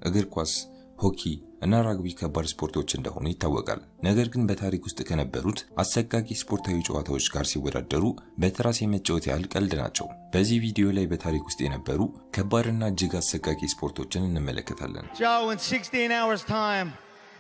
እግር ኳስ፣ ሆኪ እና ራግቢ ከባድ ስፖርቶች እንደሆኑ ይታወቃል። ነገር ግን በታሪክ ውስጥ ከነበሩት አሰቃቂ ስፖርታዊ ጨዋታዎች ጋር ሲወዳደሩ በትራስ የመጫወት ያህል ቀልድ ናቸው። በዚህ ቪዲዮ ላይ በታሪክ ውስጥ የነበሩ ከባድና እጅግ አሰቃቂ ስፖርቶችን እንመለከታለን። Joe, in 16 hours' time,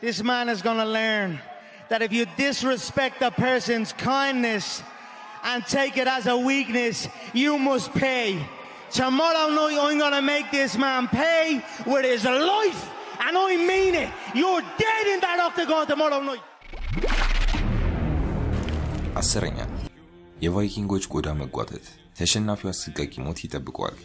this man is going to learn that if you disrespect a person's kindness and take it as a weakness, you must pay. Tomorrow night, I'm going to make this man pay with his life, and I mean it. You're dead in that octagon tomorrow night. 10ኛ፣ የቫይኪንጎች ቆዳ መጓተት። ተሸናፊው አሰቃቂ ሞት ይጠብቀዋል።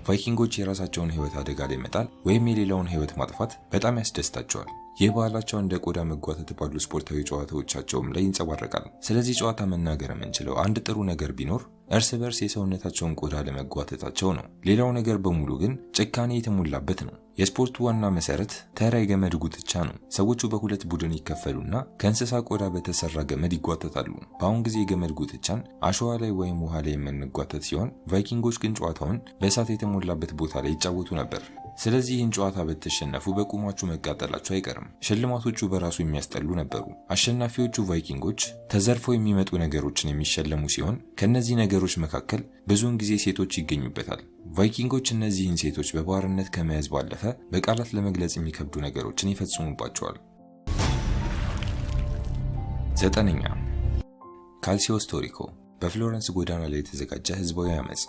ቫይኪንጎች የራሳቸውን ሕይወት አደጋ ላይ መጣል ወይም የሌላውን ሕይወት ማጥፋት በጣም ያስደስታቸዋል። ይህ ባህላቸው እንደ ቆዳ መጓተት ባሉ ስፖርታዊ ጨዋታዎቻቸውም ላይ ይንጸባረቃል። ስለዚህ ጨዋታ መናገር የምንችለው አንድ ጥሩ ነገር ቢኖር እርስ በርስ የሰውነታቸውን ቆዳ ለመጓተታቸው ነው። ሌላው ነገር በሙሉ ግን ጭካኔ የተሞላበት ነው። የስፖርቱ ዋና መሰረት ተራ የገመድ ጉትቻ ነው። ሰዎቹ በሁለት ቡድን ይከፈሉና ከእንስሳ ቆዳ በተሰራ ገመድ ይጓተታሉ። በአሁን ጊዜ የገመድ ጉትቻን አሸዋ ላይ ወይም ውሃ ላይ የምንጓተት ሲሆን፣ ቫይኪንጎች ግን ጨዋታውን በእሳት የተሞላበት ቦታ ላይ ይጫወቱ ነበር። ስለዚህ ይህን ጨዋታ ብትሸነፉ በቁማችሁ መቃጠላችሁ አይቀርም። ሽልማቶቹ በራሱ የሚያስጠሉ ነበሩ። አሸናፊዎቹ ቫይኪንጎች ተዘርፈው የሚመጡ ነገሮችን የሚሸለሙ ሲሆን፣ ከእነዚህ ነገሮች መካከል ብዙውን ጊዜ ሴቶች ይገኙበታል። ቫይኪንጎች እነዚህን ሴቶች በባርነት ከመያዝ ባለፈ በቃላት ለመግለጽ የሚከብዱ ነገሮችን ይፈጽሙባቸዋል። 9ኛ፣ ካልሲዮ ስቶሪኮ፣ በፍሎረንስ ጎዳና ላይ የተዘጋጀ ህዝባዊ አመፅ።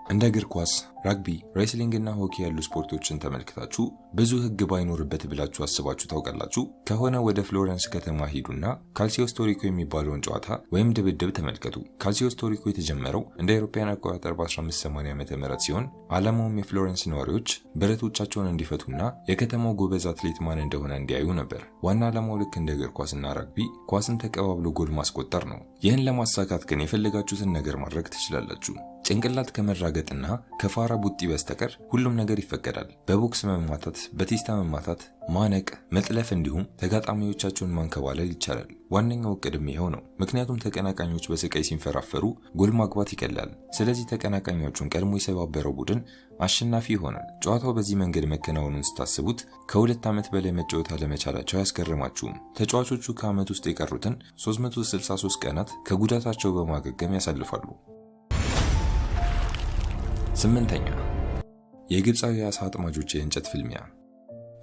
እንደ እግር ኳስ፣ ራግቢ፣ wrestling እና ሆኪ ያሉ ስፖርቶችን ተመልክታችሁ ብዙ ህግ ባይኖርበት ብላችሁ አስባችሁ ታውቃላችሁ? ከሆነ ወደ ፍሎረንስ ከተማ ሂዱና ካልሲዮ ስቶሪኮ የሚባለውን ጨዋታ ወይም ድብድብ ተመልከቱ። ካልሲዮ ስቶሪኮ የተጀመረው እንደ አውሮፓውያን አቆጣጠር በ1580 ዓ.ም ሲሆን፣ ዓላማውም የፍሎረንስ ነዋሪዎች ብረቶቻቸውን እንዲፈቱና የከተማው ጎበዝ አትሌት ማን እንደሆነ እንዲያዩ ነበር። ዋና ዓላማው ልክ እንደ እግር ኳስና ራግቢ ኳስን ተቀባብሎ ጎል ማስቆጠር ነው። ይህን ለማሳካት ግን የፈለጋችሁትን ነገር ማድረግ ትችላላችሁ። ጭንቅላት ከመራገጥና ከፋራ ቡጢ በስተቀር ሁሉም ነገር ይፈቀዳል። በቦክስ መማታት፣ በቴስታ መማታት፣ ማነቅ፣ መጥለፍ እንዲሁም ተጋጣሚዎቻቸውን ማንከባለል ይቻላል። ዋነኛው እቅድም ይኸው ነው። ምክንያቱም ተቀናቃኞች በስቃይ ሲንፈራፈሩ ጎል ማግባት ይቀላል። ስለዚህ ተቀናቃኞቹን ቀድሞ የሰባበረው ቡድን አሸናፊ ይሆናል። ጨዋታው በዚህ መንገድ መከናወኑን ስታስቡት ከ2 ዓመት በላይ መጫወት አለመቻላቸው አያስገርማችሁም። ተጫዋቾቹ ከዓመት ውስጥ የቀሩትን 363 ቀናት ከጉዳታቸው በማገገም ያሳልፋሉ። 8ኛ፣ የግብፃዊ የዓሣ አጥማጆች የእንጨት ፍልሚያ።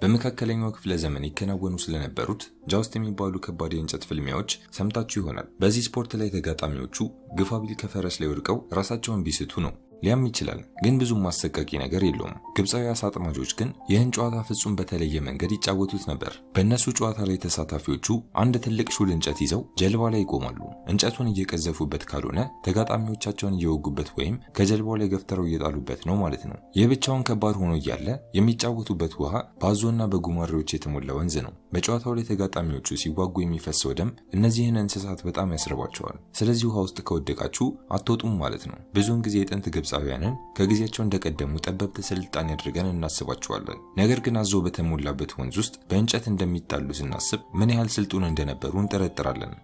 በመካከለኛው ክፍለ ዘመን ይከናወኑ ስለነበሩት joust የሚባሉ ከባድ የእንጨት ፍልሚያዎች ሰምታችሁ ይሆናል። በዚህ ስፖርት ላይ ተጋጣሚዎቹ ግፋቢል ከፈረስ ላይ ወድቀው ራሳቸውን ቢስቱ ነው። ሊያም ይችላል፣ ግን ብዙም አሰቃቂ ነገር የለውም። ግብፃዊ ዓሣ አጥማጆች ግን ይህን ጨዋታ ፍጹም በተለየ መንገድ ይጫወቱት ነበር። በእነሱ ጨዋታ ላይ ተሳታፊዎቹ አንድ ትልቅ ሹል እንጨት ይዘው ጀልባ ላይ ይቆማሉ። እንጨቱን እየቀዘፉበት ካልሆነ ተጋጣሚዎቻቸውን እየወጉበት ወይም ከጀልባው ላይ ገፍትረው እየጣሉበት ነው ማለት ነው። ይህ ብቻውን ከባድ ሆኖ እያለ የሚጫወቱበት ውሃ በአዞና በጉማሬዎች የተሞላ ወንዝ ነው። በጨዋታው ላይ ተጋጣሚዎቹ ሲዋጉ የሚፈሰው ደም እነዚህን እንስሳት በጣም ያስርባቸዋል። ስለዚህ ውሃ ውስጥ ከወደቃችሁ አትወጡም ማለት ነው። ብዙውን ጊዜ የጥንት ግብፃውያንን ከጊዜያቸው እንደቀደሙ ጠበብት ስልጣኔ አድርገን እናስባቸዋለን። ነገር ግን አዞ በተሞላበት ወንዝ ውስጥ በእንጨት እንደሚጣሉ ስናስብ ምን ያህል ስልጡን እንደነበሩ እንጠረጥራለን።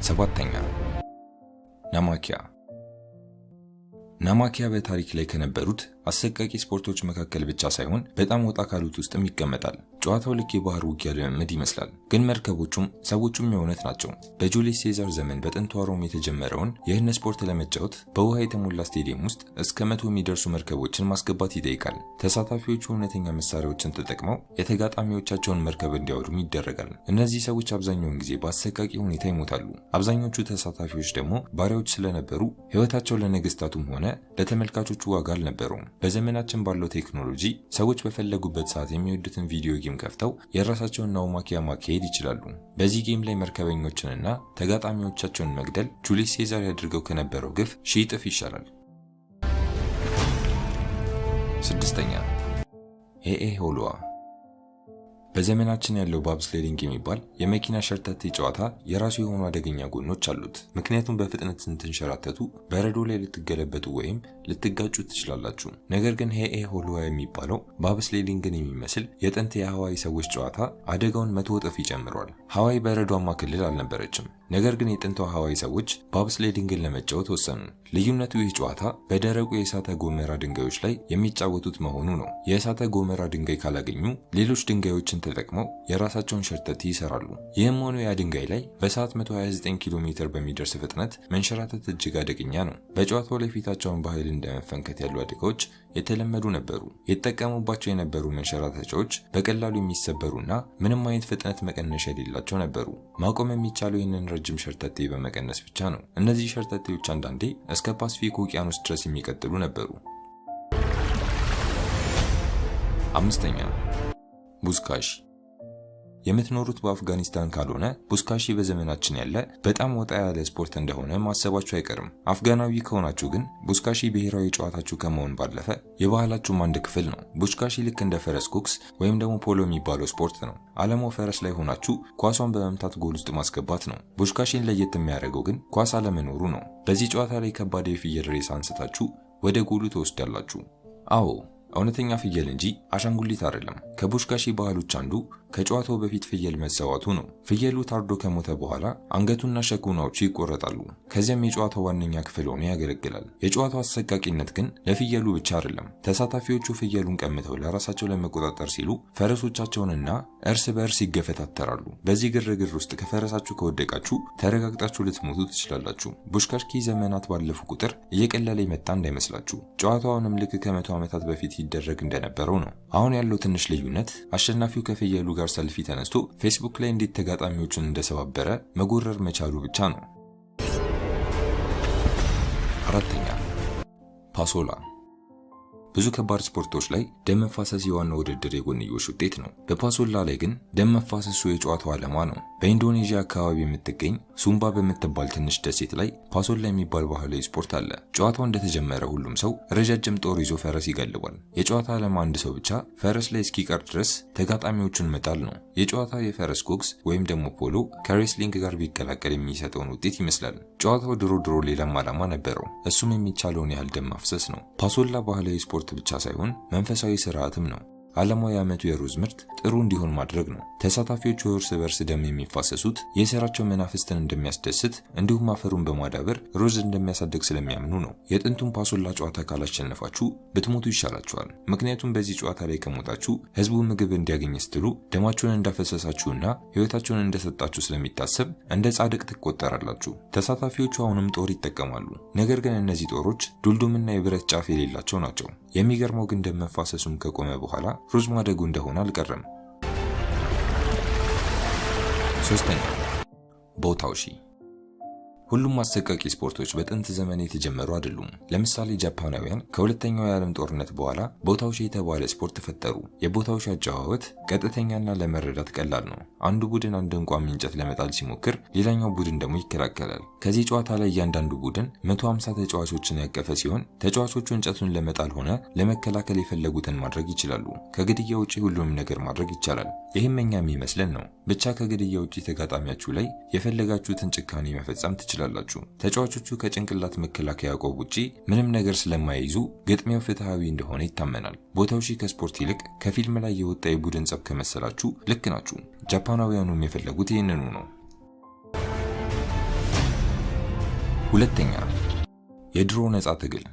7ኛ፣ ናማኪያ። ናማኪያ በታሪክ ላይ ከነበሩት አሰቃቂ ስፖርቶች መካከል ብቻ ሳይሆን በጣም ወጣ ካሉት ውስጥም ይቀመጣል። ጨዋታው ልክ የባህር ውጊያ ልምምድ ይመስላል፣ ግን መርከቦቹም ሰዎቹም የእውነት ናቸው። በጁሊየስ ሴዛር ዘመን በጥንቷ ሮም የተጀመረውን ይህን ስፖርት ለመጫወት በውሃ የተሞላ ስቴዲየም ውስጥ እስከ 100 የሚደርሱ መርከቦችን ማስገባት ይጠይቃል። ተሳታፊዎቹ እውነተኛ መሳሪያዎችን ተጠቅመው የተጋጣሚዎቻቸውን መርከብ እንዲያወድሙ ይደረጋል። እነዚህ ሰዎች አብዛኛውን ጊዜ በአሰቃቂ ሁኔታ ይሞታሉ። አብዛኞቹ ተሳታፊዎች ደግሞ ባሪያዎች ስለነበሩ ሕይወታቸው ለነገስታቱም ሆነ ለተመልካቾቹ ዋጋ አልነበረውም። በዘመናችን ባለው ቴክኖሎጂ ሰዎች በፈለጉበት ሰዓት የሚወዱትን video game ከፍተው የራሳቸውን ናውማኪያ ማካሄድ ይችላሉ። በዚህ game ላይ መርከበኞችንና ተጋጣሚዎቻቸውን መግደል ጁሊየስ ሴዛር ያድርገው ከነበረው ግፍ ሺህ እጥፍ ይሻላል። 6ኛ፣ ሄኤ ሆሎዋ። በዘመናችን ያለው bobsledding የሚባል የመኪና ሸርተቴ ጨዋታ የራሱ የሆኑ አደገኛ ጎኖች አሉት። ምክንያቱም በፍጥነት ስትንሸራተቱ በረዶ ላይ ልትገለበጡ ወይም ልትጋጩ ትችላላችሁ። ነገር ግን ሄኤ ሆሉዋ የሚባለው bobsledding ን የሚመስል የጥንት የሃዋይ ሰዎች ጨዋታ አደጋውን 100 እጥፍ ይጨምረዋል። ሃዋይ በረዷማ ክልል አልነበረችም። ነገር ግን የጥንቷ ሃዋይ ሰዎች bobsledding ን ለመጫወት ወሰኑ። ልዩነቱ ይህ ጨዋታ በደረቁ የእሳተ ገሞራ ድንጋዮች ላይ የሚጫወቱት መሆኑ ነው። የእሳተ ገሞራ ድንጋይ ካላገኙ ሌሎች ድንጋዮችን ተጠቅመው የራሳቸውን ሸርተቴ ይሰራሉ። ይህም ሆኖ ያ ድንጋይ ላይ በሰዓት 129 ኪሎ ሜትር በሚደርስ ፍጥነት መንሸራተት እጅግ አደገኛ ነው። በጨዋታው ላይ ፊታቸውን በኃይል እንደመፈንከት ያሉ አደጋዎች የተለመዱ ነበሩ። የተጠቀሙባቸው የነበሩ መንሸራተቻዎች በቀላሉ የሚሰበሩና ምንም አይነት ፍጥነት መቀነሻ የሌላቸው ነበሩ። ማቆም የሚቻለው ይህንን ረጅም ሸርተቴ በመቀነስ ብቻ ነው። እነዚህ ሸርተቴዎች አንዳንዴ እስከ ፓስፊክ ውቅያኖስ ድረስ የሚቀጥሉ ነበሩ። አምስተኛ፣ ቡዝካሺ። የምትኖሩት በአፍጋኒስታን ካልሆነ ቡዝካሺ በዘመናችን ያለ በጣም ወጣ ያለ ስፖርት እንደሆነ ማሰባችሁ አይቀርም። አፍጋናዊ ከሆናችሁ ግን ቡዝካሺ ብሔራዊ ጨዋታችሁ ከመሆን ባለፈ የባህላችሁም አንድ ክፍል ነው። ቡዝካሺ ልክ እንደ ፈረስ ጉግስ ወይም ደግሞ ፖሎ የሚባለው ስፖርት ነው። ዓላማው ፈረስ ላይ ሆናችሁ ኳሷን በመምታት ጎል ውስጥ ማስገባት ነው። ቡዝካሺን ለየት የሚያደርገው ግን ኳስ አለመኖሩ ነው። በዚህ ጨዋታ ላይ ከባድ የፍየል ሬሳ አንስታችሁ ወደ ጎሉ ትወስዳላችሁ። አዎ፣ እውነተኛ ፍየል እንጂ አሻንጉሊት አይደለም። ከቡሽካሺ ባህሎች አንዱ ከጨዋታው በፊት ፍየል መሰዋቱ ነው። ፍየሉ ታርዶ ከሞተ በኋላ አንገቱና ሸኩናዎቹ ይቆረጣሉ። ከዚያም የጨዋታው ዋነኛ ክፍል ሆኖ ያገለግላል። የጨዋታው አሰቃቂነት ግን ለፍየሉ ብቻ አይደለም። ተሳታፊዎቹ ፍየሉን ቀምተው ለራሳቸው ለመቆጣጠር ሲሉ ፈረሶቻቸውንና እርስ በእርስ ይገፈታተራሉ። በዚህ ግርግር ውስጥ ከፈረሳችሁ ከወደቃችሁ ተረጋግጣችሁ ልትሞቱ ትችላላችሁ። ቡሽካሽኪ ዘመናት ባለፉ ቁጥር እየቀለለ የመጣ እንዳይመስላችሁ። ጨዋታውንም ልክ ከ100 ዓመታት በፊት ይደረግ እንደነበረው ነው። አሁን ያለው ትንሽ ልዩነት አሸናፊው ከፍየሉ ጋር ሰልፊ ተነስቶ ፌስቡክ ላይ እንዴት ተጋጣሚዎቹን እንደሰባበረ መጎረር መቻሉ ብቻ ነው። አራተኛ፣ ፓሶላ። ብዙ ከባድ ስፖርቶች ላይ ደም መፋሰስ የዋናው ውድድር የጎንዮሽ ውጤት ነው። በፓሶላ ላይ ግን ደም መፋሰሱ የጨዋታው ዓላማ ነው። በኢንዶኔዥያ አካባቢ የምትገኝ ሱምባ በምትባል ትንሽ ደሴት ላይ ፓሶላ የሚባል ባህላዊ ስፖርት አለ። ጨዋታው እንደተጀመረ ሁሉም ሰው ረጃጅም ጦር ይዞ ፈረስ ይጋልባል። የጨዋታ ዓላማ አንድ ሰው ብቻ ፈረስ ላይ እስኪቀር ድረስ ተጋጣሚዎቹን መጣል ነው። የጨዋታው የፈረስ ጉግስ ወይም ደግሞ ፖሎ ከ wrestling ጋር ቢቀላቀል የሚሰጠውን ውጤት ይመስላል። ጨዋታው ድሮ ድሮ ሌላም ዓላማ ነበረው። እሱም የሚቻለውን ያህል ደም ማፍሰስ ነው። ፓሶላ ባህላዊ ስፖርት ብቻ ሳይሆን መንፈሳዊ ስርዓትም ነው። ዓላማው የዓመቱ የሩዝ ምርት ጥሩ እንዲሆን ማድረግ ነው። ተሳታፊዎቹ እርስ በርስ ደም የሚፋሰሱት የስራቸው መናፍስትን እንደሚያስደስት እንዲሁም አፈሩን በማዳበር ሩዝ እንደሚያሳድግ ስለሚያምኑ ነው። የጥንቱን ፓሶላ ጨዋታ ካላሸነፋችሁ ብትሞቱ ይሻላችኋል። ምክንያቱም በዚህ ጨዋታ ላይ ከሞታችሁ ህዝቡ ምግብ እንዲያገኝ ስትሉ ደማችሁን እንዳፈሰሳችሁና ህይወታችሁን እንደሰጣችሁ ስለሚታሰብ እንደ ጻድቅ ትቆጠራላችሁ። ተሳታፊዎቹ አሁንም ጦር ይጠቀማሉ። ነገር ግን እነዚህ ጦሮች ዱልዱምና የብረት ጫፍ የሌላቸው ናቸው። የሚገርመው ግን ደም መፋሰሱም ከቆመ በኋላ ሩዝ ማደጉ እንደሆነ አልቀረም። ሶስተኛ፣ ቦታውሺ። ሁሉም አሰቃቂ ስፖርቶች በጥንት ዘመን የተጀመሩ አይደሉም። ለምሳሌ ጃፓናውያን ከሁለተኛው የዓለም ጦርነት በኋላ ቦታውሺ የተባለ ስፖርት ፈጠሩ። የቦታውሺ አጨዋወት ቀጥተኛና ለመረዳት ቀላል ነው። አንዱ ቡድን አንድን ቋሚ እንጨት ለመጣል ሲሞክር፣ ሌላኛው ቡድን ደግሞ ይከላከላል። ከዚህ ጨዋታ ላይ እያንዳንዱ ቡድን 150 ተጫዋቾችን ያቀፈ ሲሆን ተጫዋቾቹ እንጨቱን ለመጣል ሆነ ለመከላከል የፈለጉትን ማድረግ ይችላሉ። ከግድያ ውጪ ሁሉንም ነገር ማድረግ ይቻላል። ይህም እኛ የሚመስለን ነው። ብቻ ከግድያ ውጪ ተጋጣሚያችሁ ላይ የፈለጋችሁትን ጭካኔ መፈጸም ትችላላችሁ። ተጫዋቾቹ ከጭንቅላት መከላከያ ቆብ ውጪ ምንም ነገር ስለማይይዙ ግጥሚያው ፍትሃዊ እንደሆነ ይታመናል። ቦታውሺ ከስፖርት ይልቅ ከፊልም ላይ የወጣ የቡድን ጸብ ከመሰላችሁ ልክ ናችሁ። ጃፓናውያኑም የፈለጉት ይህንኑ ነው። ሁለተኛ፣ የድሮ ነፃ ትግል።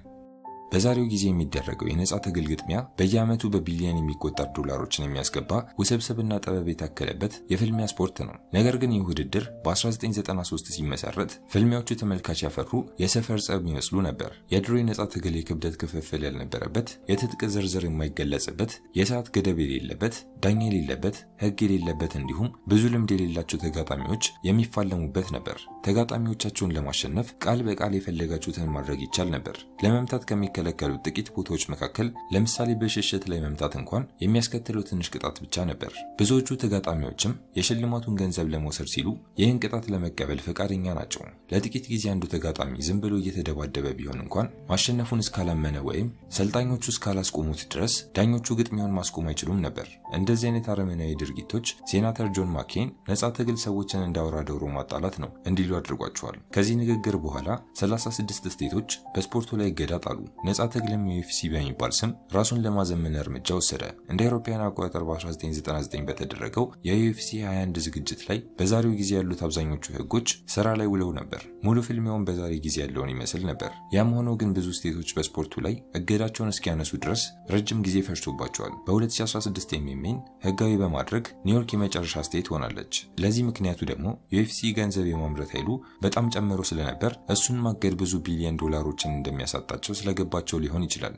በዛሬው ጊዜ የሚደረገው የነፃ ትግል ግጥሚያ በየዓመቱ በቢሊዮን የሚቆጠር ዶላሮችን የሚያስገባ ውስብስብና ጥበብ የታከለበት የፍልሚያ ስፖርት ነው። ነገር ግን ይህ ውድድር በ1993 ሲመሰረት ፍልሚያዎቹ ተመልካች ያፈሩ የሰፈር ጸብ ይመስሉ ነበር። የድሮ የነፃ ትግል የክብደት ክፍፍል ያልነበረበት፣ የትጥቅ ዝርዝር የማይገለጽበት፣ የሰዓት ገደብ የሌለበት፣ ዳኛ የሌለበት፣ ሕግ የሌለበት እንዲሁም ብዙ ልምድ የሌላቸው ተጋጣሚዎች የሚፋለሙበት ነበር። ተጋጣሚዎቻቸውን ለማሸነፍ ቃል በቃል የፈለጋችሁትን ማድረግ ይቻል ነበር። ለመምታት ከሚከለከሉት ጥቂት ቦታዎች መካከል ለምሳሌ በሽሽት ላይ መምታት እንኳን የሚያስከትለው ትንሽ ቅጣት ብቻ ነበር። ብዙዎቹ ተጋጣሚዎችም የሽልማቱን ገንዘብ ለመውሰድ ሲሉ ይህን ቅጣት ለመቀበል ፈቃደኛ ናቸው። ለጥቂት ጊዜ አንዱ ተጋጣሚ ዝም ብሎ እየተደባደበ ቢሆን እንኳን ማሸነፉን እስካላመነ ወይም ሰልጣኞቹ እስካላስቆሙት ድረስ ዳኞቹ ግጥሚያውን ማስቆም አይችሉም ነበር። እንደዚህ አይነት አረመናዊ ድርጊቶች ሴናተር ጆን ማኬን ነፃ ትግል ሰዎችን እንደ አውራ ዶሮ ማጣላት ነው እንዲሉ አድርጓቸዋል። ከዚህ ንግግር በኋላ 36 ስቴቶች በስፖርቱ ላይ እገዳ ጣሉ። ነፃ ትግልም UFC በሚባል ስም ራሱን ለማዘመን እርምጃ ወሰደ። እንደ አውሮፓውያን አቆጣጠር በ1999 በተደረገው የ UFC 21 ዝግጅት ላይ በዛሬው ጊዜ ያሉት አብዛኞቹ ህጎች ስራ ላይ ውለው ነበር። ሙሉ ፍልሚያውን በዛሬ ጊዜ ያለውን ይመስል ነበር። ያም ሆኖ ግን ብዙ ስቴቶች በስፖርቱ ላይ እገዳቸውን እስኪያነሱ ድረስ ረጅም ጊዜ ፈጅቶባቸዋል። በ2016 MMA ን ህጋዊ በማድረግ ኒውዮርክ የመጨረሻ state ሆናለች። ለዚህ ምክንያቱ ደግሞ UFC ገንዘብ የማምረት ኃይሉ በጣም ጨምሮ ስለነበር እሱን ማገድ ብዙ ቢሊዮን ዶላሮችን እንደሚያሳጣቸው ስለገባቸው ሊሆን ይችላል።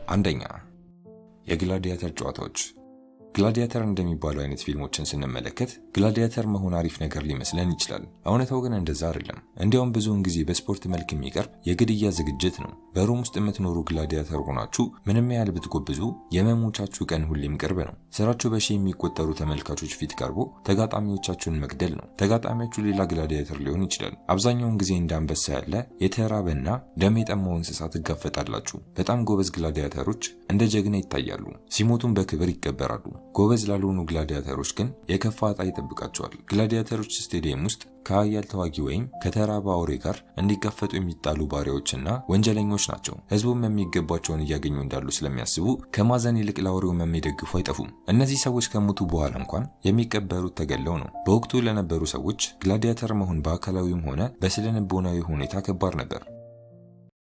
አንደኛ፣ የግላዲያተር ጨዋታዎች። ግላዲያተር እንደሚባሉ አይነት ፊልሞችን ስንመለከት ግላዲያተር መሆን አሪፍ ነገር ሊመስለን ይችላል። እውነታው ግን እንደዛ አይደለም። እንዲያውም ብዙውን ጊዜ በስፖርት መልክ የሚቀርብ የግድያ ዝግጅት ነው። በሮም ውስጥ የምትኖሩ ግላዲያተር ሆናችሁ ምንም ያህል ብትጎብዙ የመሞቻችሁ ቀን ሁሌም ቅርብ ነው። ስራችሁ በሺህ የሚቆጠሩ ተመልካቾች ፊት ቀርቦ ተጋጣሚዎቻችሁን መግደል ነው። ተጋጣሚያችሁ ሌላ ግላዲያተር ሊሆን ይችላል። አብዛኛውን ጊዜ እንደ አንበሳ ያለ የተራበና ደም የጠማው እንስሳ ትጋፈጣላችሁ። በጣም ጎበዝ ግላዲያተሮች እንደ ጀግና ይታያሉ። ሲሞቱም በክብር ይቀበራሉ። ጎበዝ ላልሆኑ ግላዲያተሮች ግን የከፋ ዕጣ ይጠብቃቸዋል። ግላዲያተሮች ስቴዲየም ውስጥ ከኃያል ተዋጊ ወይም ከተራበ አውሬ ጋር እንዲጋፈጡ የሚጣሉ ባሪያዎችና ወንጀለኞች ናቸው። ህዝቡም የሚገባቸውን እያገኙ እንዳሉ ስለሚያስቡ ከማዘን ይልቅ ለአውሬው የሚደግፉ አይጠፉም። እነዚህ ሰዎች ከሞቱ በኋላ እንኳን የሚቀበሩት ተገለው ነው። በወቅቱ ለነበሩ ሰዎች ግላዲያተር መሆን በአካላዊም ሆነ በስነ ልቦናዊ ሁኔታ ከባድ ነበር።